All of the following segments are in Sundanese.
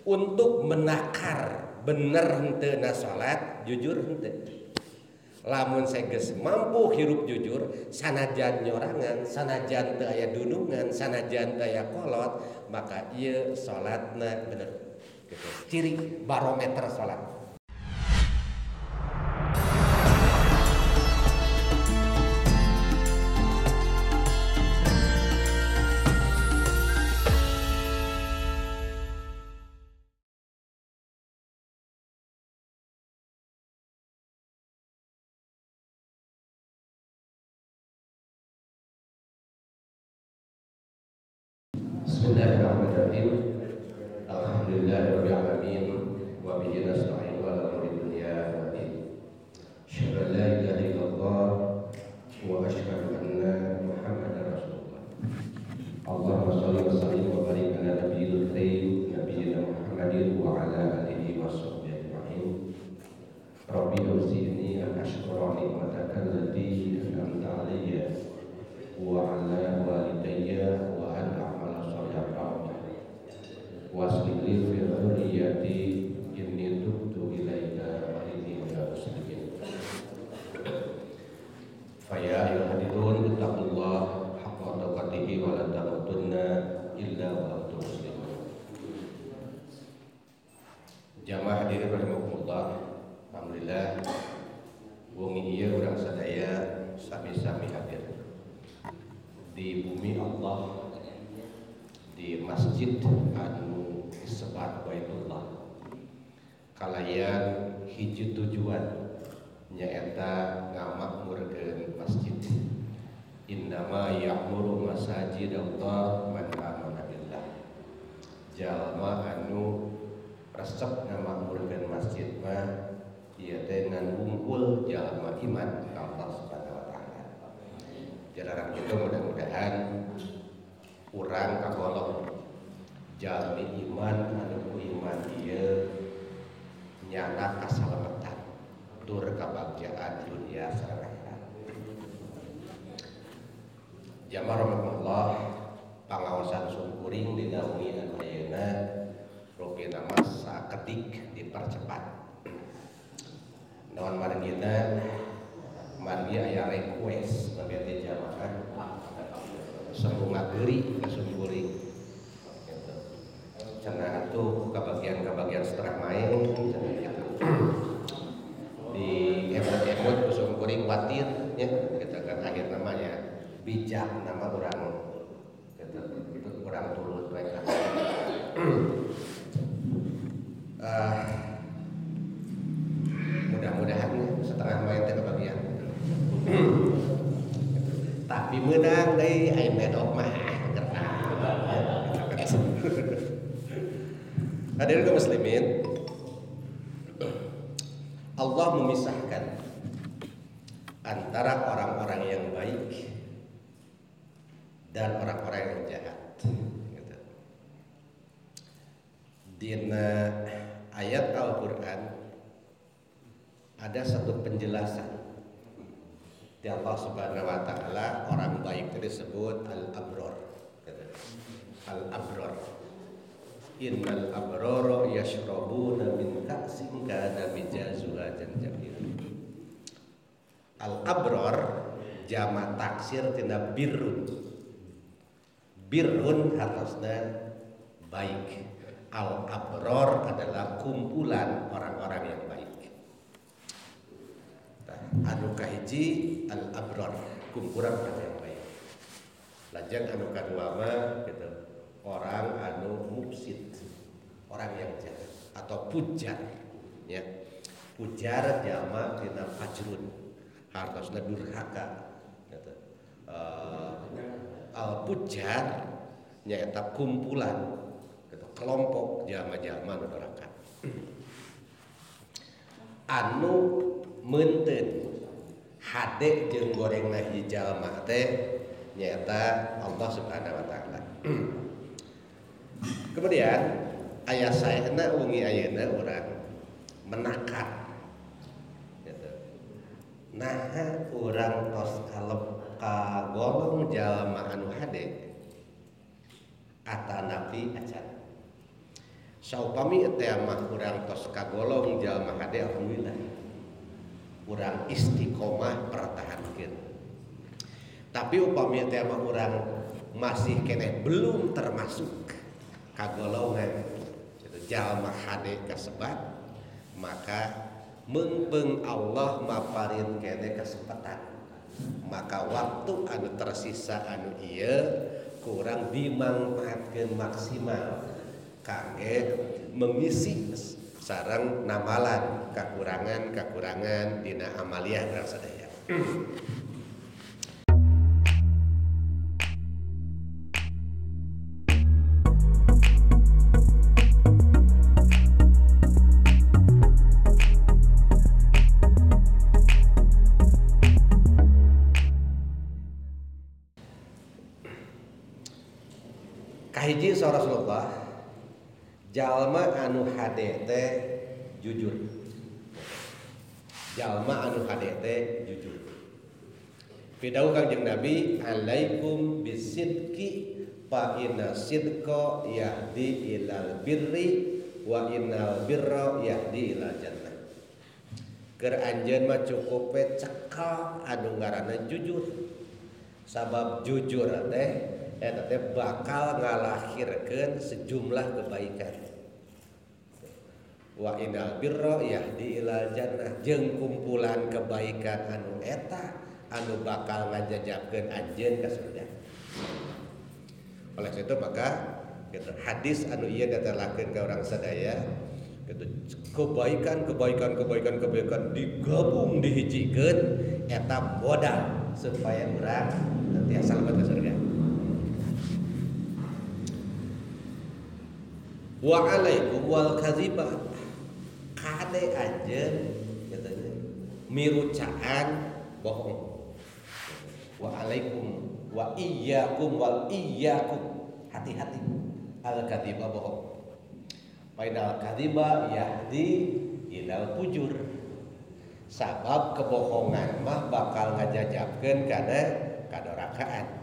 Untuk menakar bener henteu na salat, jujur henteu. Lamun saya geus mampu hirup jujur, sanajan nyorangan, sanajan teu aya dunungan, sanajan teu aya kolot, maka ieu salatna bener. Gitu. Ciri barometer salat. Bismillahirrahmanirrahim. Alhamdulillahirabbil alamin wa bihi nasta'in ala umuri dunya waddin. Asyhadu an la ilaha illallah wa asyhadu anna Muhammadar Rasulullah. Allahumma shalli wa sallim wa barik ala nabiyil karim nabiyina Muhammadin wa ala alihi wa sahbihi ajma'in. Rabbi awzi'ni an ashkura ni'mataka allati an'amta 'alayya wa ala walidayya wa an a'mala sholihan waslih li fi dzurriyyati inni tubtu ilaika wa inni minal muslimin. Fa ya ayyuhal hadirin ittaqullah haqqa tuqatih wa la tamutunna illa wa antum muslimun. Jamaah hadirin rahimakumullah. Alhamdulillah wengi ieu urang sadaya sami-sami hadir di bumi Allah, di masjid anu disebat Baitullah, kalayan hiji tujuan nyaeta ngamakmurkeun masjid. Innama ya'muru masajidallah man amana billah. Jalma anu resep ngamakmurkeun masjid mah ieu teh ngan ngumpul jalma iman ka Allah Subhanahu wa taala. Jalaran kitu mudah-mudahan urang kagolong jalmi iman anu ku iman ieu nyana kasalametan tur kabagjaan dunia sareng akhirat. Jamaah rahimakumullah, pangaosan sungkuring dina wengi anu ayeuna rupina mah sakedik dipercepat. Naon margina margi aya request bagi jamaah sembung ngageri ka sungkuring gitu. Cenah atuh kabagian-kabagian setengah main cenah gitu. Di emot-emot ku sungkuring watir nya gitu kan akhir namanya bijak nama urang gitu, urang turut we ka. Mudah-mudahan setengah main teh kebagian. Tapi menang deui aya medok mah gerah. Hadirin kaum muslimin, Allah memisahkan antara orang-orang yang baik dan orang-orang yang jahat. Gitu. Dina ayat Al-Qur'an ada satu penjelasan di Allah Subhanahu wa taala, orang baik itu disebut al-abror. Al-abror. Innal abrara yashrabuna min ka'sin kana mijazuha janjabil. Al-abror jama taksir tina birrun. Birrun hartosna baik. Al-abror adalah kumpulan orang-orang yang baik. Anu kahiji al-abror, kumpulan orang yang baik. Lajeng anu kadua mah gitu, orang anu mufsid, orang yang jahat atau pujar ya. Pujar jama tina fajrun, hartosna durhaka gitu. Al pujar nyaeta kumpulan gitu, kelompok jalma-jalma anu durhaka. Anu meunteun hade jeung gorengna hiji jalma teh nyaeta Allah Subhanahu wa taala. Kemudian aya saena wengi ayeuna urang menakar gitu. Naha urang tos kaleb kagolong jalma anu hade atanapi acan. Saupami teh mah urang tos kagolong jalma hade alhamdulillah. Urang istiqomah pertahankeun. Tapi upami teh mah urang masih keneh belum termasuk kagolongan jalma hade kasebat, maka meungpeung Allah maparin keneh kesempatan. Maka waktu anu tersisa anu ieu kurang dimangfaatkeun maksimal kangge mengisi sareng namalan kakurangan-kakurangan dina amaliyah urang sadaya. Kahiji saur Rasulullah, jalma anu hade teh jujur. Jalma anu hade teh jujur. Pidawuh Kangjeng Nabi, alaikum bisidqi fa inna sidqa yahdi ilal birri wa innal birra yahdi ilal jannah. Keur anjeun mah cukup we cekal anu ngaranna jujur. Sabab jujur teh eta teh bakal ngalahirkeun sejumlah kebaikan. Wa innal birra yahdi ilal jannah, jeung kumpulan kebaikan anu eta anu bakal ngajajabkeun anjeun ka surga. Oleh itu maka gitu, hadis anu ieu datelakeun ka urang sadaya gitu, kebaikan kebaikan kebaikan kebaikan digabung dihijikeun eta modal supaya urang tiasa lebet ka surga. Wa alaikum wal kadziba, kade anjeun katanya mirucaan bohong. Wa alaikum wa iyyakum wal iyyakum, hati-hati al kadziba bohong. Fainal kadziba yahdi ilal fujur, sabab kebohongan mah bakal ngajajabkeun kana kadorakaan.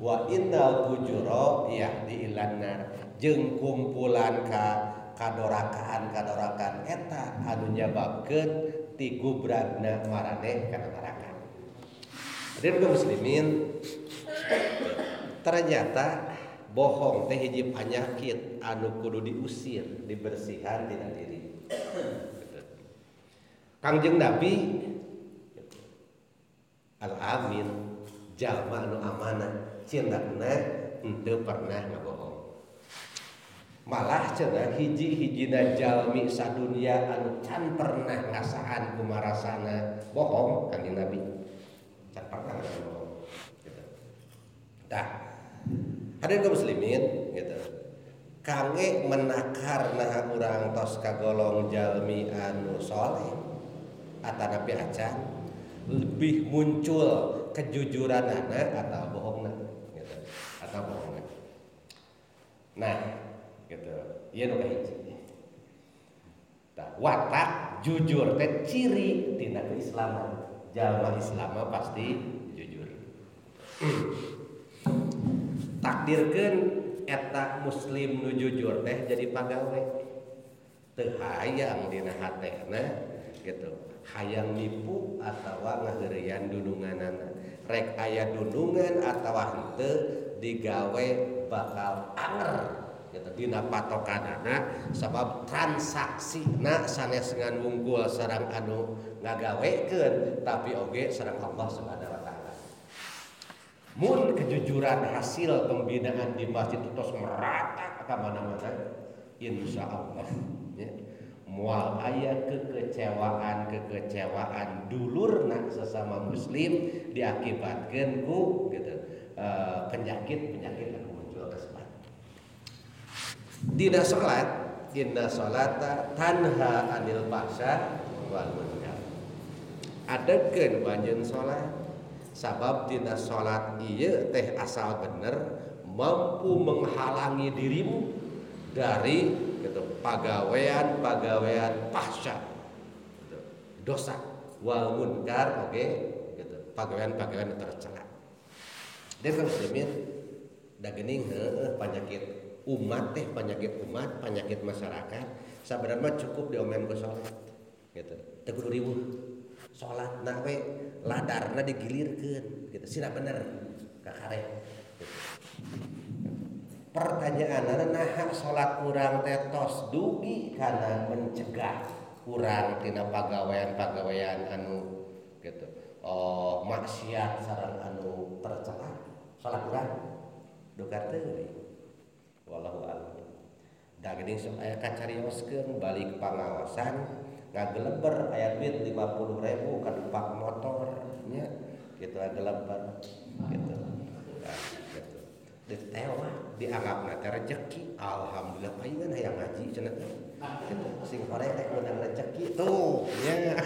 Wa innal fujura yahdi ilan nar, jeung kumpulan ka kadorakaan-kadorakaan eta anu nyababkeun tigubradna maraneh kana neraka. Hadirin kaum muslimin, ternyata bohong teh hiji penyakit anu kudu diusir, dibersihan tina diri. Kangjeng Nabi al-amin, jalma anu amanah, cindakna henteu pernah ngabohong. Malah cenah hiji-hijina jalmi sadunya anu can pernah ngasaan kumarasana bohong Kangjeng Nabi. Can pernah ngasaan bohong. Gitu. Tah, hadirin kaum muslimin gitu. Kangge menakar naha urang tos kagolong jalmi anu soleh atanapi acan lebih muncul kejujuranana atau bohongna gitu, atau bohongna. Nah, gitu. Ieu nu kahiji. Tah, watak jujur teh ciri tina keislaman. Jalma Islam pasti jujur. Takdirkeun eta muslim nu jujur teh jadi pagawe. Teu hayang dina hatena gitu. Hayang nipu atawa ngaheureuyan dununganana. Rek aya dunungan atawa henteu digawe bakal anger gitu dina patokanana, sabab transaksina sanes ngan wungkul sareng anu ngagawekeun tapi oge sareng Allah Subhanahu wa taala. Mun kejujuran hasil pembinaan di masjid itu tos merata ka mana-mana, insyaallah ya, moal aya kekecewaan dulurna sesama muslim diakibatkeun ku gitu penyakit-penyakit anu muncul kasebat. Dina salat, inna salata tanha anil fahsya wal munkar. Adegeun banjeun salat, sabab dina salat ieu teh asal bener mampu menghalangi dirimu dari gitu pagawean-pagawean fahsya gitu, dosa wal munkar oke gitu, pagawean-pagawean tercela. Dan kaum muslimin da geuning heueuh penyakit Umat teh penyakit umat, penyakit masyarakat sabenerna cukup diomean ku salat gitu. Teu kudu riweuh. Salatna we ladarna digilirkeun gitu. Sina bener kakare gitu. Pertanyaanna naha salat urang teh tos dugi kana mencegah urang tina pagawean-pagawean anu gitu. Oh, maksiat sareng anu tercela salat urang duka teuing. Wallahu a'lam. Da geuning sok aya kacarioskeun balik pangaosan ngageleber aya duit 50.000 kadupak motor nya kitu ngageleber gitu. Nah, gitu. Ditewak dianggapna teh rejeki. Alhamdulillah paingan hayang ngaji cenah teh. Gitu. Sing hore rek meunang rejeki tuh nya.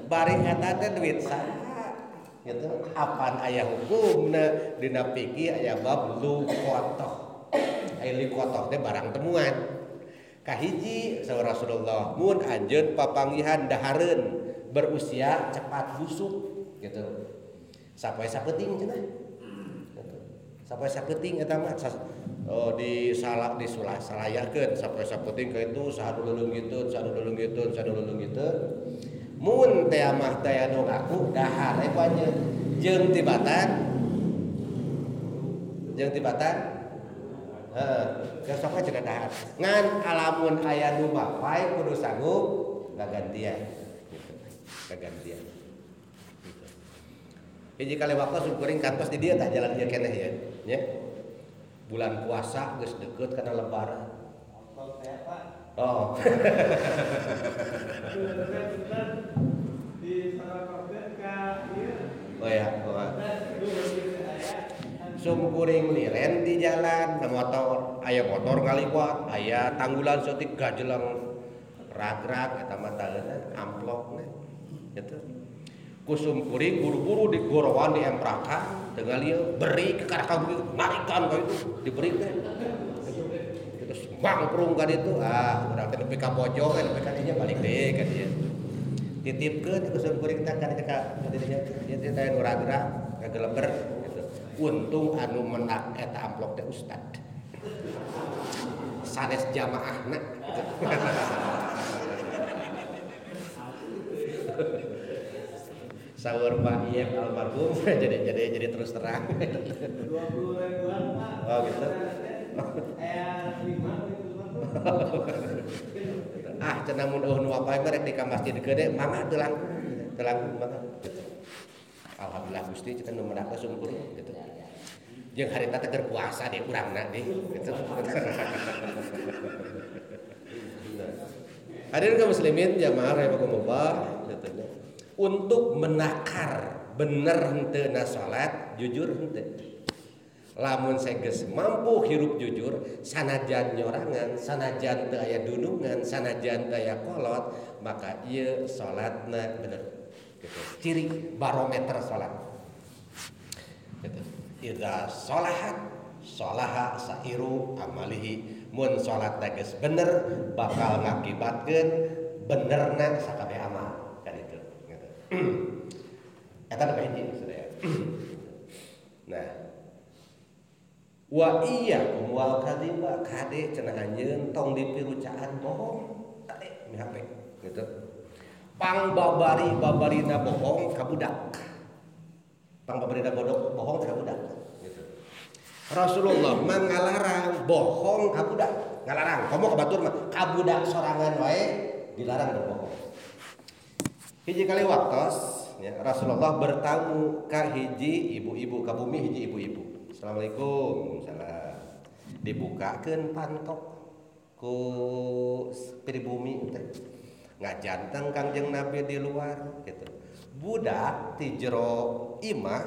Bari eta teh duit saha? Gitu. Apan aya hukumna dina fikih aya bab luqatah. Aya luqatah teh barang temuan. Kahiji saur Rasulullah mun anjeun papanggihan dahareun berusia cepat busuk gitu. Sapoe sapenting cenah. Gitu. Sapoe sapenting eta mah di salah disulah salayakeun sapoe sapenting ka itu saha nu leungiteun, saha nu leungiteun, saha nu leungiteun. Mun teh mah teh anu ngaku dahar we ku anjeun jeung tibatan heeh sok we cenah dahar ngan alamun aya nu mapay kudu sanggup ngagantian gitu ngagantian gitu. Hiji kali waktu syukuring kantos di dieu tah jalan ieu keneh ya nya bulan puasa geus deukeut kana lebaran. Oh. Oh ya, oh. Sumkuring liren di jalan na motor, aya motor ngaliwat, aya tanggulan saeutik gajeleng rag-rag eta mah taeuna amplopna gitu. Ku sumkuring buru-buru digorowan diemprakan teu ngalieu beri ke karakang narikan ka itu diberi teh. Terus mangprung ka ditu ah urang teh nepi ka bojong nepi ka dinya balik deui ka dieu. Titipkeun ku sumkuring teh ka dinya dieu teh nu ragra kageleber gitu. Untung anu menak eta amplop teh ustad. Sanes jamaahna gitu. Saur Pak Iyem almarhum jadi terus terang. 20 ribuan Pak. Oh gitu. Ah cenah mun eueuh nu wapai mah rek di ka masjid gede mangga teu langkung mangga gitu. Alhamdulillah Gusti cenah nu menak sumkuring gitu. Jeung harita teh keur puasa di urangna deui gitu. Hadirin kaum muslimin jamaah rahimakumullah gitu. Untuk menakar bener henteu na salat jujur henteu. Lamun seges mampu hirup jujur sanajan nyorangan sanajan teu aya dunungan sanajan teu aya kolot maka ieu salatna bener gitu. Ciri barometer salat gitu. Idza sholahat sholaha sairu amalihi mun salatna geus bener bakal ngakibatkeun benerna sakabeh amal kan itu gitu. Eta nu kahiji sadaya. Nah wa iyyakum wal kadhiba kade cenah anjeun tong dipirucaan bohong kade mihape gitu. Pang babari babarina bohong ka budak. Pang babarina bodok bohong ka budak gitu. Rasulullah mah ngalarang bohong ka budak, ngalarang komo ka batur mah ka budak sorangan wae dilarang berbohong. Hiji kali waktos ya, Rasulullah bertamu ka hiji ibu-ibu ka bumi hiji ibu-ibu. Assalamualaikum. Salam. Dibukakeun pantok ku pribumi teh. Ngajanteng Kangjeng Nabi di luar gitu. Budak ti jero imah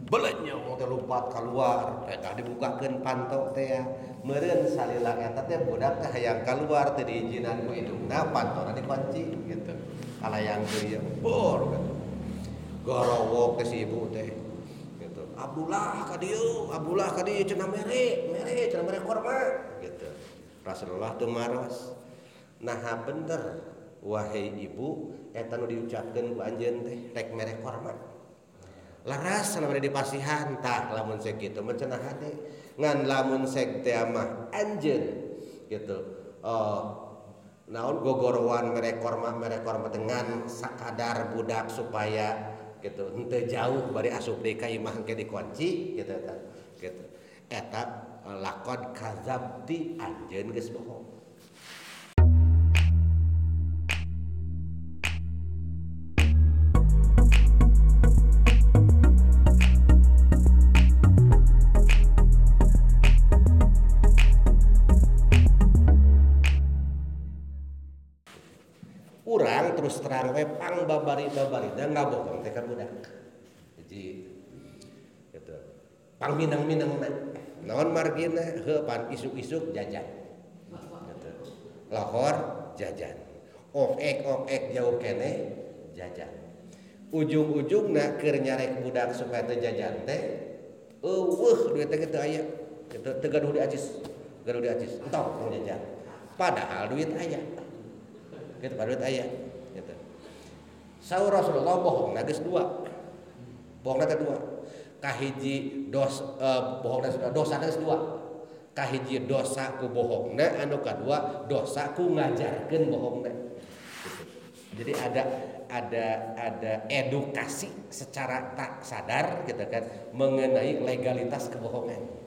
belenyong teh lompat keluar, eta dibukakeun pantok teh ya. Meureun salila eta teh budak teh hayang keluar teu diizinan ku indungna pantona dikunci gitu. Kalayang teu bor gitu. Gorowok teh si ibu teh. Gitu. Abdullah ka dieu, Abdullah ka dieu cenah mere, mere cenah mere korma gitu. Rasulullah teu maros. Naha bener wahai ibu eta nu diucapkeun ku anjeun teh rek mere korma. Laras lamun di pasihan tah lamun sek kitu mah cenah hade. Ngan lamun sek teh mah anjeun gitu. Naon gogorowan mere korma dengan sakadar budak supaya gitu henteu jauh bari asup deui ka imah engke dikunci gitu eta. Gitu. Eta lakon kazabti anjeun geus bohong. Urang terus terang we pang babari-babarina ngabohong teh ka budak. Jadi gitu. Pang minang-minangna. Naon margina heuh pan isuk-isuk jajan. Gitu. Lohor jajan. Ok-ek jauh keneh jajan. Ujung-ujungna keur nyarek budak supaya teu jajan teh eueuh duit teh teu aya. Gitu teu gaduh diacis. Gaduh diacis. Entong tong jajan. Padahal duit aya. Gitu padahal duit aya gitu. Saur Rasulullah bohongna geus dua. Bohongna teh dua. Kahiji dos bohongna dosana geus dua. Kahiji dosa ku bohongna, anu kadua dosa ku ngajarkeun bohongna. Gitu. Jadi ada edukasi secara tak sadar gitu kan mengenai legalitas kebohongan.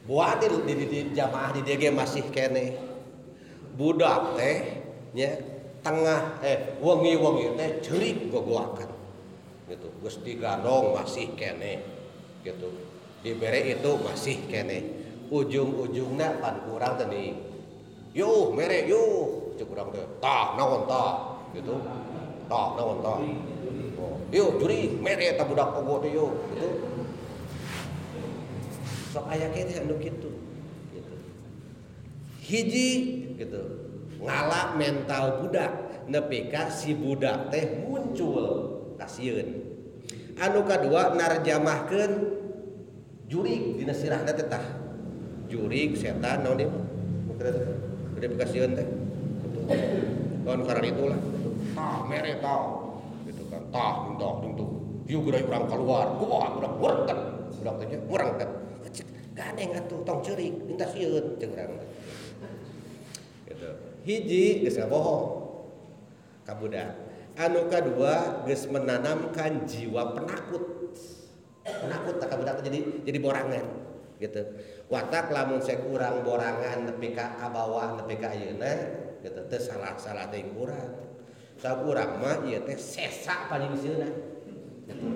Buat di jamaah di DG masih kene budak teh nya tengah wengi-wengi teh ceurik gogoakan gitu geus digandong masih kene gitu dibere itu masih kene ujung-ujungna pan kurang teh nih yuh mere yuh cek urang teh tah naon tah gitu tah naon tah oh yuh jurig mere eta budak ogo teh yuh gitu sok aya keneh anu kitu gitu. Hiji gitu ngala mental budak nepi ka si budak teh muncul kasieun. Anu kadua narjamahkeun jurig dina sirahna teh tah. Jurig setan naon ieu mah gede kasieun teh gitu. Lawan karena itulah tah mere tah gitu kan tah ding tuh ieu geura urang keluar gua budak murangkat budak teh murangkat gandeng atuh tong ceurik minta sieun jeung urang teh gitu. Hiji geus ngabohong ka budak. Anu kadua geus menanamkan jiwa penakut. Penakut ka budak teh jadi borangan gitu. Watak lamun sek urang borangan nepi ka bawah nepi ka ayeuna gitu teu salah-salah teuing urang. Sabab urang mah ieu teh sesa paling sieunna. Gitu.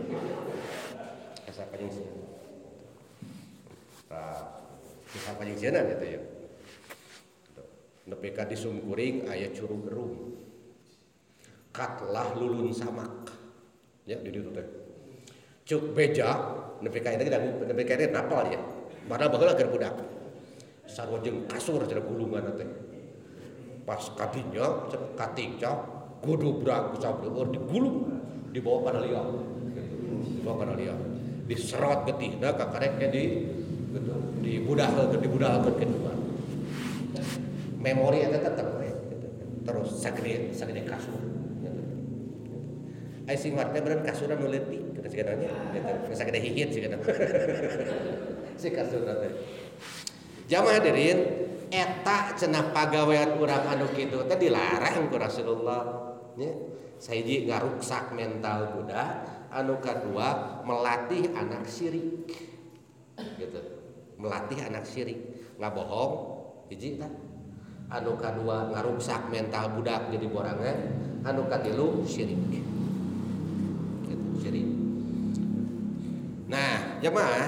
Sesa paling sieunna. Tah, sesa paling sieunna gitu ya. Nepi ka disumkuring aya curug erum. Katlah lulun samak. Ya di ditu teh. Cuk beja nepi ka eta nepi ka eta napal ya. Padahal baheula keur budak. Sarua jeung kasur cenah gulunganna teh. Pas kadinya cenah katingca gudubrak ku sableur digulung dibawa kana liang. Dibawa kana liang. Diserot getihna ka karek di gitu dibudaheun kitu. Memori eta tetep we gitu. Terus sagede kasur gitu. Ai sing mah teh beureun kasurna nu leutik kitu sigana nya gitu. Sagede hihit sigana. Si kasurna teh. Jamaah hadirin eta cenah pagawean urang anu kitu teh dilarang ku Rasulullah nya. Sahiji ngaruksak mental budak, anu kadua melatih anak syirik. Gitu. Melatih anak syirik, ngabohong hiji tah. Anu kadua ngaruksak mental budak jadi borangan, anu katilu syirik. Gitu, syirik. Nah, jemaah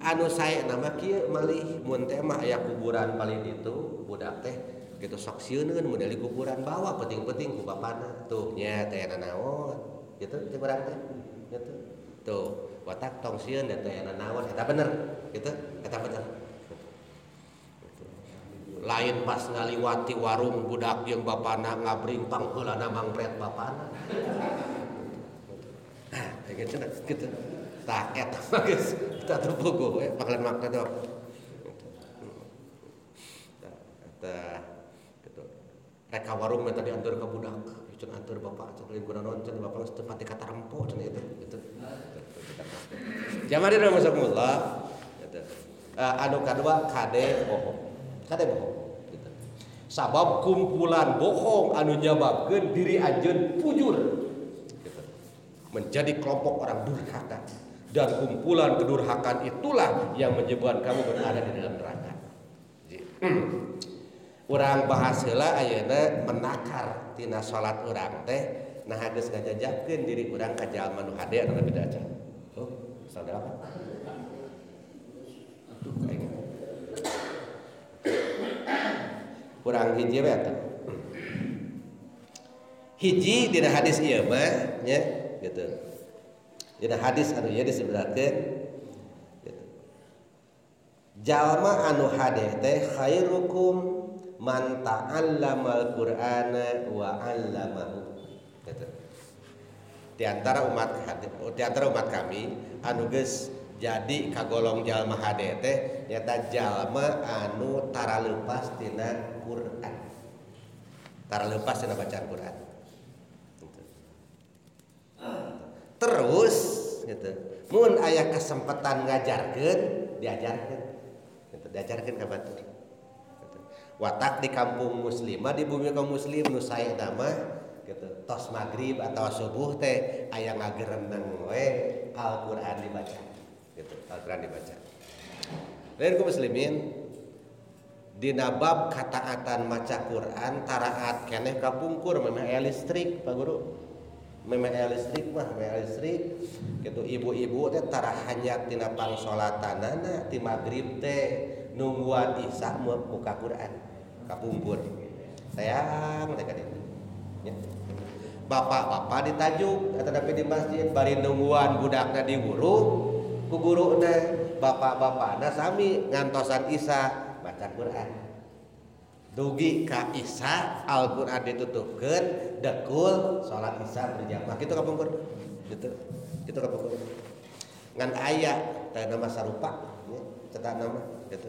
anu sae nama kieu malih mun teh mah aya kuburan paling ditu budak teh gitu sok sieuneun mun di kuburan bawa penting-penting ku bapana tuh nya teh nanaon gitu teh urang teh gitu. Tuh, watak tong sieun teh nanaon eta bener gitu, eta bener. Lain pas ngaliwati warung budak jeung bapana ngabring pangheulana mangpret bapana. Nah, gitu gitu. Tah eta mah geus teu terbogo we pangheulana mangpret teh. Eta gitu. Rek ka warung mah tadi anteur ka budak. Cenah anteur bapak cenah lain kunaon cenah bapak geus teu pati katarempo cenah itu gitu. Jamaah rahimakumullah gitu. Anu kadua kade bohong. Kade bohong gitu. Sabab kumpulan bohong anu nyababkeun diri anjeun pujur gitu. Menjadi kelompok orang durhaka dan kumpulan kedurhakaan itulah yang menyebabkan kamu berada di dalam neraka. Urang bahas heula ayeuna menakar tina salat urang teh nah geus ngajajabkeun diri urang ka jalma nu hade anu beda acan. Oh, pasal 8. Aduh aing. Kurang hiji we atuh. Hiji dina hadis ieu mah nya gitu. Dina hadis anu ieu disebutkeun gitu. Jalma anu hade teh khairukum man ta'allamal Qur'ana wa 'allamahu gitu. Di antara umat kami anu geus jadi kagolong jalma hade teh nyata jalma anu tara leupas tina Qur'an. Tara leupas tina bacaan Qur'an. Gitu. Terus gitu. Mun aya kesempatan ngajarkeun, diajarkeun. Gitu, diajarkeun ka batur. Watak di kampung muslimah di bumi kaum muslim nu sae mah gitu tos magrib atau subuh teh aya ngagereneng we Al-Qur'an dibaca gitu Al-Qur'an dibaca. Lain ku muslimin dina bab kataatan maca Qur'an taraat keneh kapungkur memeh aya listrik Pak Guru. Memeh aya listrik mah memeh aya listrik gitu ibu-ibu teh tara hanyak tina pangsolatanana ti magrib teh nungguan isya muka Quran kapungkur sayang teh ka ditu nya. Bapak-bapak ditajuk atanapi di masjid bari nungguan budakna di guru ku guruna bapak-bapakna sami ngantosan isya baca Quran dugi ka isya Al-Qur'an ditutupkeun dekul salat isya berjamaah kitu kapungkur gitu kitu kapungkur ngan aya teh nama sarupa nya cetak nama gitu.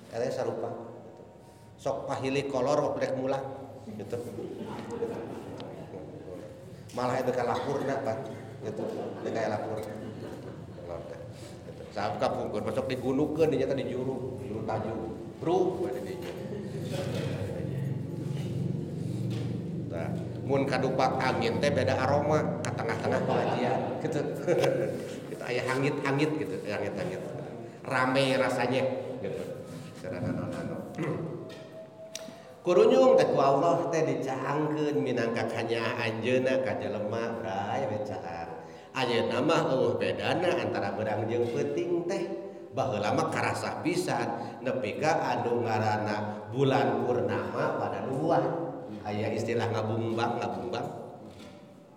Katanya sarupa gitu. Sok pahili kolor waktu rek mulang gitu. Gitu. Malah itu kalapurna Pak gitu. Teu kaya lapur. Gitu. Sabab kapungkur besok digunukeun dinya teh di juru, juru tajuk. Bro bade dinya. Tah, mun kadupak angin teh beda aroma ka tengah-tengah pengajian gitu. Gitu aya hangit-hangit gitu, hangit-hangit. Rame rasanya gitu. Secara nano-nano. Kurunyung teh ku Allah teh dicaangkeun minangka kanyaah anjeunna ka jelema bray we caang. Ayeuna mah eueuh bedana antara beurang jeung peuting teh. Baheula mah karasa pisan nepi ka anu ngaranna bulan purnama pada nungguan. Aya istilah ngabungbang, ngabungbang.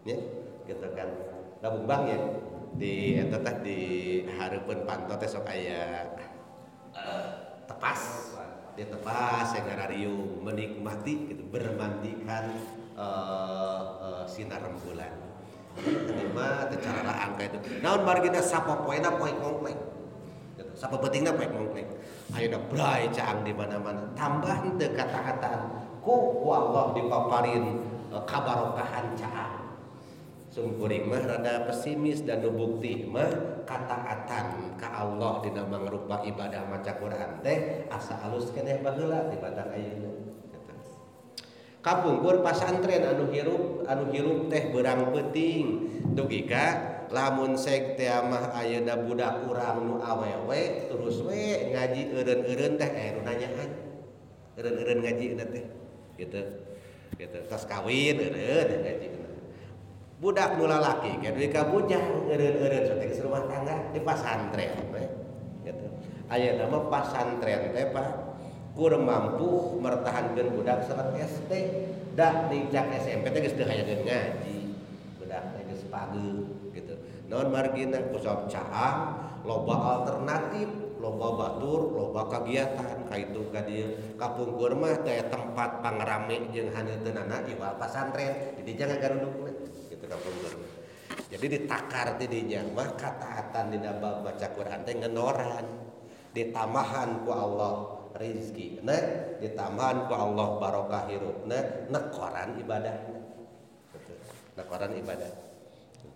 Nya, gitu kan. Ngabungbang ya. Di eta teh di hareupeun panto teh sok aya tepas di tepas yang ngarariung menikmati gitu bermandikan sinar rembulan. Ini mah teh cara raang ka itu. Naon margina sapopoena poe komplek. Gitu. Sapeupetingna poe komplek. Ayeuna bray caang di mana-mana. Tambah henteu kata-kataan ku Allah dipaparin kabarokahan caang. Sungkuring mah rada pesimis dan nu bukti mah kataatan ka Allah dina mangrupa ibadah maca Quran teh asa alus keneh baheula tibatan ayeuna gitu. Kapungkur pasantren anu hirup teh beurang peuting dugi ka lamun seg teh mah ayeuna budak urang nu awewe terus we ngaji eureun-eureun teh aya nu nanyaan. Eureun-eureun ngaji teh gitu. Gitu tos kawin eureun ngaji. Budak nu lalaki kan we ka bujang eureun-eureun sok teh rumah tangga di pasantren we gitu. Ayeuna mah pasantren teh Pak kur mampu mertahankeun budak salat SD da nincak SMP teh geus teu hayageun ngaji. Budak teh geus pageuh gitu. Naon margina ku sabab caang loba alternatif, loba batur, loba kagiatan ka itu ka dieu. Kapungkur mah teh tempat pangrame jeung haneuteunana iwal pasantren di dinya ngagarudukna. Kapungkur. Jadi ditakar ti dinya mah kataatan dina bab baca Quran teh ngenoran, ditamahan ku Allah rezekina, ditambahan ku Allah barokah hirupna, nekoran ibadahna. Gitu. Nekoran ibadah. Gitu.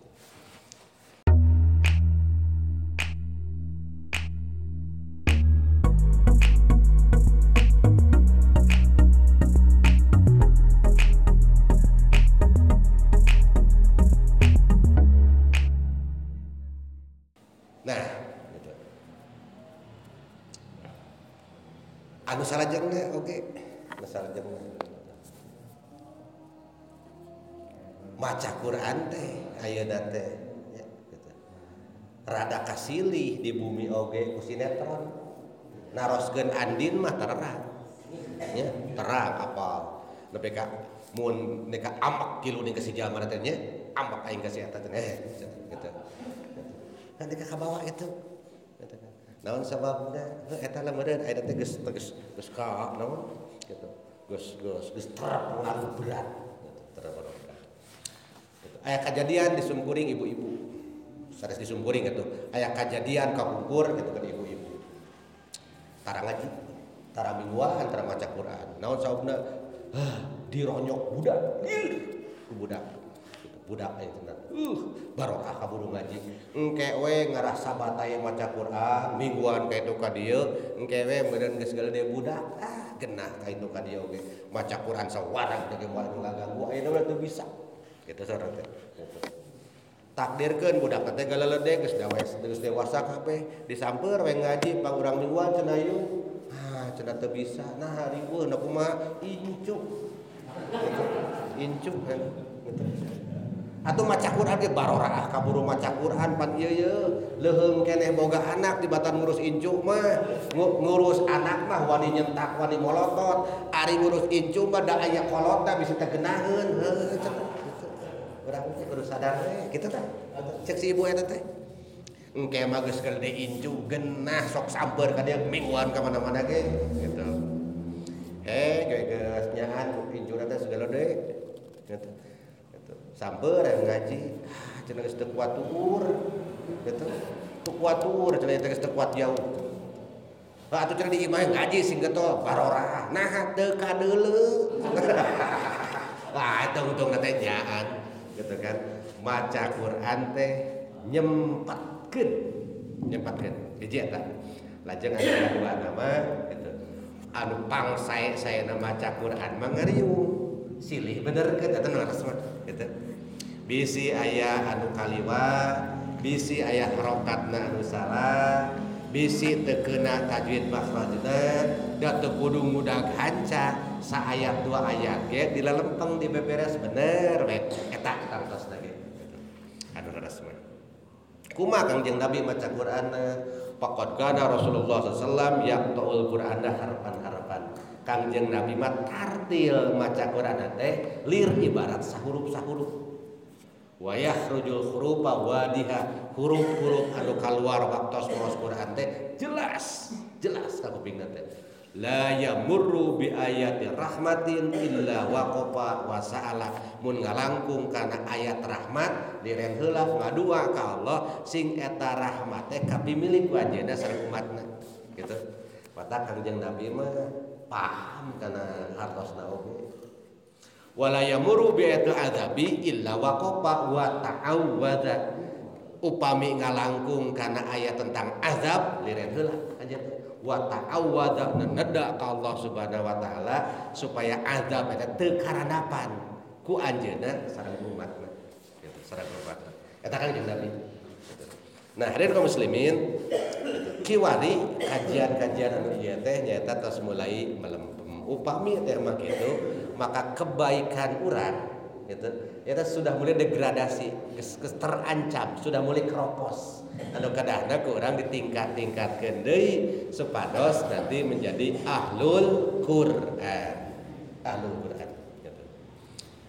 Nah, gitu. Anu salajengna oge, anu salajengna. Maca Quran teh ayeuna teh ya gitu. Rada kasilih di bumi oge ku sinetron. Naroskeun Andin mah terang. Ya, terang apal. Nepi ka mun neka amak kilu ning ka si jalma teh nya, amak aing ka si eta teh gitu. Nanti ka kabawa itu. Gitu kan. Naon sababna? Heuh eta lah meureun ayeuna teh geus geus geus ka naon gitu. Geus geus geus terpengaruh berat gitu, terpengaruh berat. Gitu. Aya kajadian di Sumkuring ibu-ibu. Sanes di Sumkuring gitu. Aya kajadian kapungkur gitu kan ibu-ibu. Tara ngaji, tara mingguan, tara maca Quran. Naon sababna? Hah, dironyok budak. Ku budak. Budak aya cenah. Barokah kaburu ngaji. Engke we ngarasa batay maca Quran, mingguan ka itu ka dieu, engke we meureun geus gede budak. Ah, genah ka itu ka dieu oge. Maca Quran sawarang teh moal nu ngaganggu ayeuna mah teu bisa. Kitu saurang teh. Gitu. Takdirkeun budak teh galeledek geus dewasa, geus dewasa kabeh, disamper we ngaji pang urang mingguan cenah ieu. Ah, cenah teu bisa. Nah, riweuh na kumaha incuk. Gitu. Incuk kan gitu. Atau maca Quran ge baroraah kaburu maca Quran pan ieu ye leuheung keneh boga anak dibatan ngurus incu mah ngurus anak mah wani nyentak wani molotot ari ngurus incu mah da aya kolotna bisa teu geunaheun heuh cenah gitu. Urang teh kudu sadar we kitu tah cek si ibu eta teh engke mah geus gede incu geunah sok samper ka dieu mingguan ka mana-mana ge gitu. Heh geus nyaan incuna teh segala deui gitu. Samper yang ngaji, cenah geus teu kuat tuur, gitu. Teu kuat tuur, cenah geus teu kuat jauh. Heuh atuh cenah di imah ngaji sing getol barorah, nah teu kadeuleu. Wah, eta untungna teh nyaan, gitu kan. Maca Quran teh nyempatkeun, nyempatkeun. Hiji eta. Lajeng aya dua nama gitu. Anu pangsae-saena maca Quran mah ngariung. Silih benerkeun eta nu leres mah gitu. Bisi aya anu kaliwat, bisi aya harokatna anu salah, bisi teu keuna tajwid makhrajna, da teu kudu ngudag hanca, saayat dua ayat ge dilalempeng dibeberes bener we eta tangtosna ge gitu. Anu leres mah. Kumaha Kangjeng Nabi maca Qur'anna? Faqad kana Rasulullah sallallahu alaihi wasallam yaqta'ul Qur'ana harfan-harfan. Kangjeng Nabi mah tartil maca Qur'an teh lir ibarat sahurup-sahurup. Wa yakhrujul hurufa wadiha, huruf-huruf anu kaluar waktos maos Qur'an teh jelas, jelas ka kupingna teh. La yamurru bi ayati rahmatin illa waqafa wa sa'ala. Mun ngalangkung kana ayat rahmat liren heula ngadua ka Allah sing eta rahmat teh kapimilik ku anjeunna sareng umatna. Gitu. Mata Kangjeng Nabi mah paham kana hartosna oge. Wala yamuru bi ayatil adzabi illa waqafa wa ta'awwadza. Upami ngalangkung kana ayat tentang azab liren heula anjeun wa ta'awwadza neda ka Allah Subhanahu wa taala supaya azab eta teu karanapan ku anjeunna sareng umatna gitu, sareng umatna. Eta Kangjeng Nabi gitu. Nah, hadirin kaum muslimin gitu. Kiwari kajian-kajian anu ieu teh nyaeta tos mulai melempem. Upami teh mah kitu, maka kebaikan urang gitu eta sudah mulai degradasi, geus terancam, sudah mulai keropos. Anu kadahna ku urang ditingkat-tingkatkeun deui supados nanti menjadi ahlul Quran. Ahlul Quran gitu.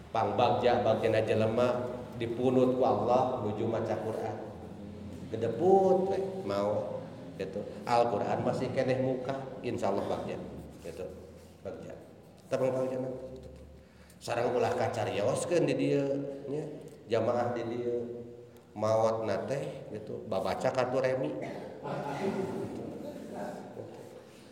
Pangbagja bagjana jelema dipunut ku Allah nuju maca Quran. Gedeput we mau gitu. Al-Quran masih keneh muka, insyaallah bagja gitu. Bagja. Tepang bagjana. Sareng ulah kacarioskeun di dieu nya, jamaah di dieu. Maotna teh gitu, babaca kartu remi.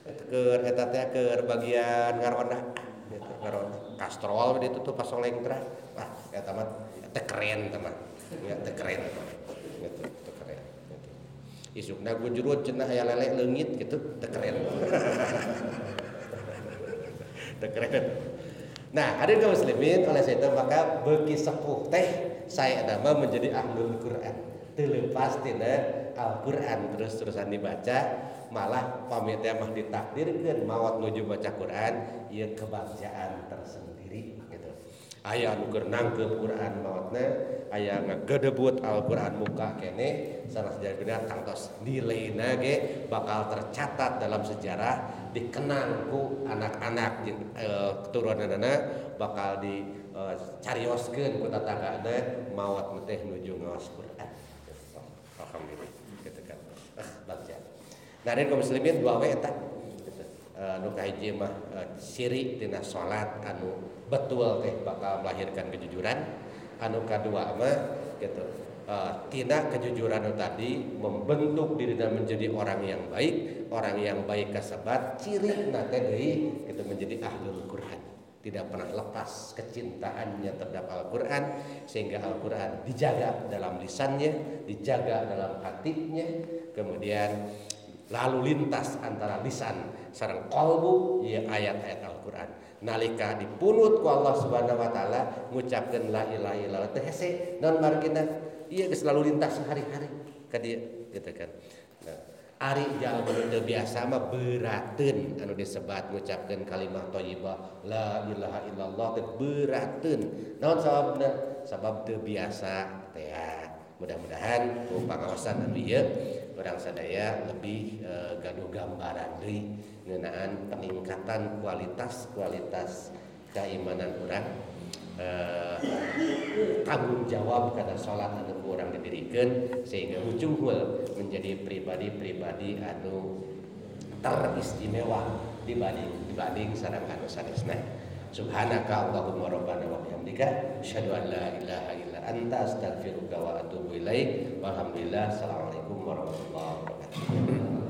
Keur eta teh keur bagian ngaronda gitu, ngaronda. Kastrol di itu tuh pasoleng teh. Wah, eta mah teh keren teh mah. Ya teh keren gitu, teh keren gitu. Isukna gujurut cenah aya lele leungit gitu, teh keren. Teh keren. Nah, hadirin kaum muslimin, oleh sebab itu maka beuki sepuh teh saya nama menjadi ahlul Quran. Teu leupas tina Al-Quran terus-terusan dibaca, malah pamitnya mah ditakdirkeun maot nuju baca Quran, ieu kebagjaan tersendiri gitu. Aya anu keur nangkep Quran maotna, aya ngagedebut Al-Quran muka keneh, salah sejatinya tangtos nilaina ge bakal tercatat dalam sejarah, dikenang ku anak-anak jeung keturunanana, bakal di carioskeun ku tatanggana maot teh nuju ngaos Quran. Alhamdulillah gitu kan. Bagja. Nah, dari kaum muslimin dua we eta. Gitu. Nu kahiji mah ciri tina salat anu betul teh bakal melahirkan kejujuran. Anu kadua mah gitu. Tina kejujuran anu tadi membentuk dirinya menjadi orang yang baik kasebat ciri na teh deui gitu menjadi ahlul Quran. Tidak pernah lepas kecintaannya terhadap Al-Quran, sehingga Al-Quran dijaga dalam lisannya, dijaga dalam hatinya, kemudian lalu lintas antara lisan sareng qalbu ya ayat-ayat Al-Quran. Nalika dipunut ku Allah Subhanahu wa taala ngucapkeun la ilaha illallah teh hese naon margina ieu geus lalu lintas sehari-hari ka dieu gitu kan. Nah, ari jalma nu teu biasa mah berateun anu disebat ngucapkeun kalimah thayyibah la ilaha illallah teh berateun. Naon sababna? Sabab teu biasa teh. Mudah-mudahan ku pangaosan anu ieu urang sadaya lebih gaduh gambaran deui ngeunaan peningkatan kualitas-kualitas keimanan urang. Tanggung jawab karena sholat anu ku urang diberikan sehingga ujungul menjadi pribadi-pribadi anu teristimewa dibanding sareng anu sanesna. Subhanaka Allahumma rabbana wa bihamdika asyhadu an la ilaha illa anta astaghfiruka wa atubu ilaik. Walhamdulillah. Assalamualaikum warahmatullahi wabarakatuh.